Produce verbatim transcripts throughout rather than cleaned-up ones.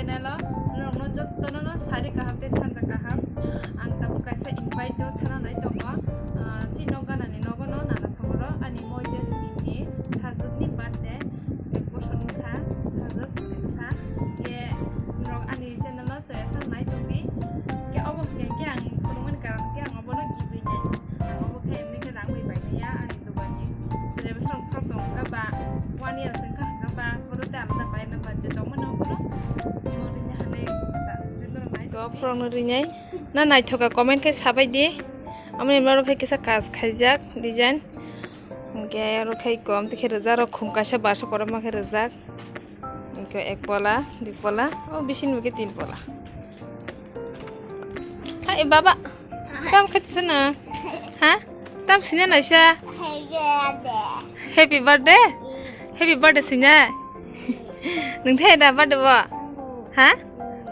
Nelo, norokno jottono no sari kaham tei sanja kaham. Ang tabuk kaisa invite o thana nai tongo. Ah, chini nok ganani nogo no nana songro ani moi Jasmine ni sajwk ni birthday. Ek bosor wngkha sajwk wngkha. Ye norok ani channel no choya sak nai tongdi. Ke obo hwnkhe ke ang phunukmani karon ke ang obono gift rinai. Ang obo khe emni khe rang bai bai ya ani. Go frog no rinai. Na naithoka comment khe sabai di. Amoni maro khe kisa kas khaijak design. Hwnkhe aro khe kom tikhe rijak, aro khum kaisa barsa kotorma khe rijak. Hwnkhe ek pola, dui pola, o bising bo khe tin pola. Hai baba, tam khaisa na? Ha? Tam sina naisa? Happy birthday. Happy birthday. Happy birthday sina. Nung thai da birthday bo? Ha?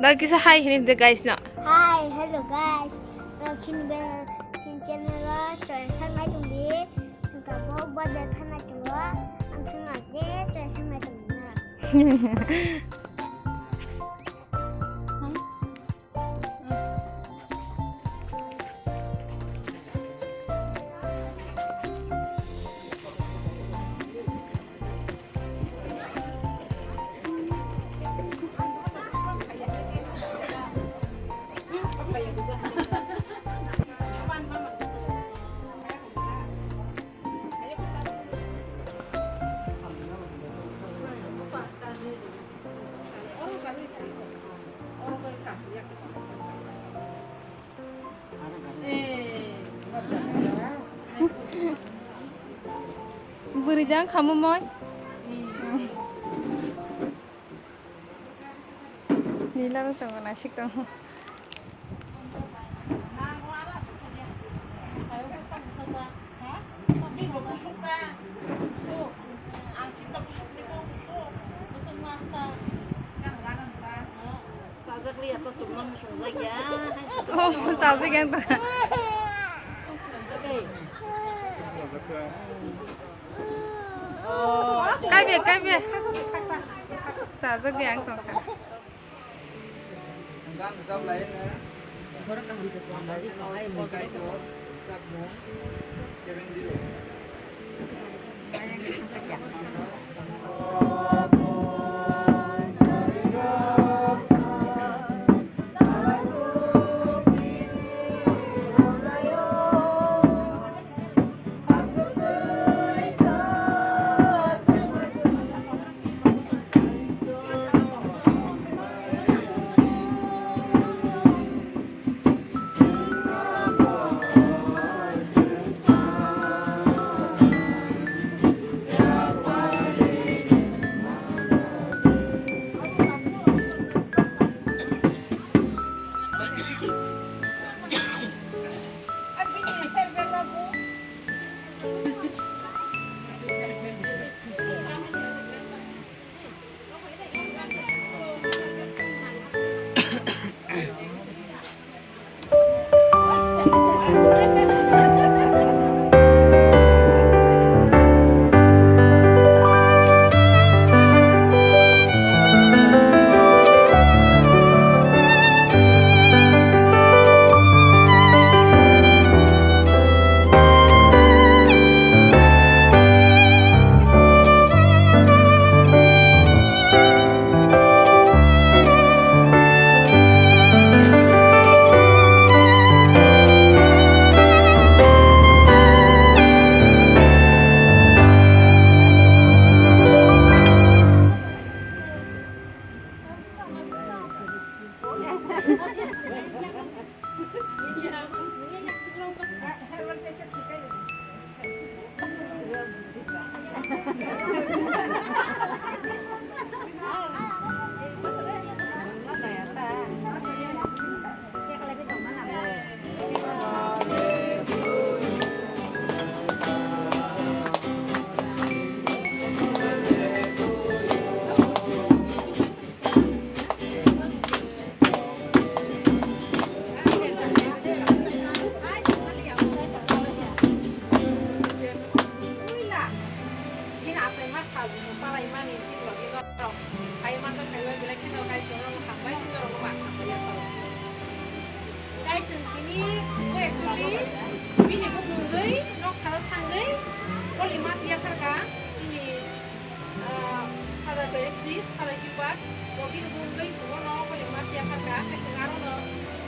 Da kisa hi hini de guys no. Hi, hello guys. Nang khin be khin channel o channel nai tung di. Sungka bo birthday thana tung wa. Ang sung a de channel nai tung na. Bwrwi jang khamwi moi. Nila no tongo, naisik tongo. Oh, sajak yang to. Kaibe, kaibe. Sajak yang to. Bini bumungwi nok tharo thangwi koli mas yaphar kha chini, ah, Father Parish Priest, Father Hubert, bo bini bumungwi bono koli mas yaphar kha, khe chwng arono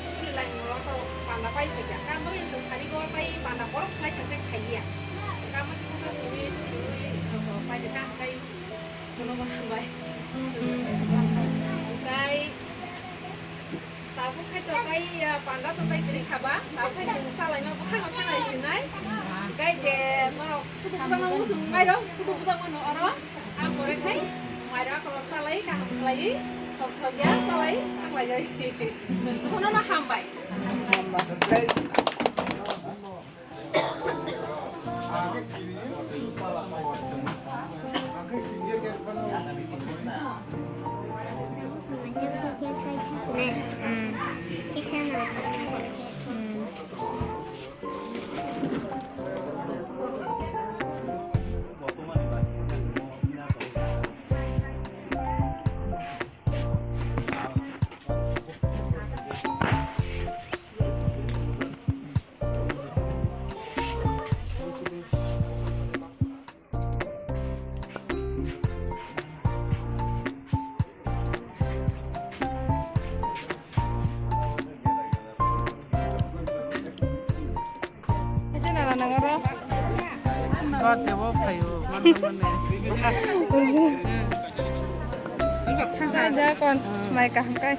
suri lai noro to panda pai phai kha. Kamo chwng sari go pai panda borok khlai sa khe khaiya. Kamo kisa sa simi suri pai kha kai bono bo hambai. Kai Tabuk khai to tai, ah, panda to tai kwrwi kha ba, tabuk khai chwng salaima bwkhano khanai sinai. Kai je norok photo bujak no muchung nai rok, photo bujak mano oro. Ang pore khai mairok rok salai, kaham khlaiwi, thok thok ya salai, thang lai jai. Bono no hambai. Ese nana nangaro. Kau tebo payo, mana mana. Ada kon, mai kaham kai.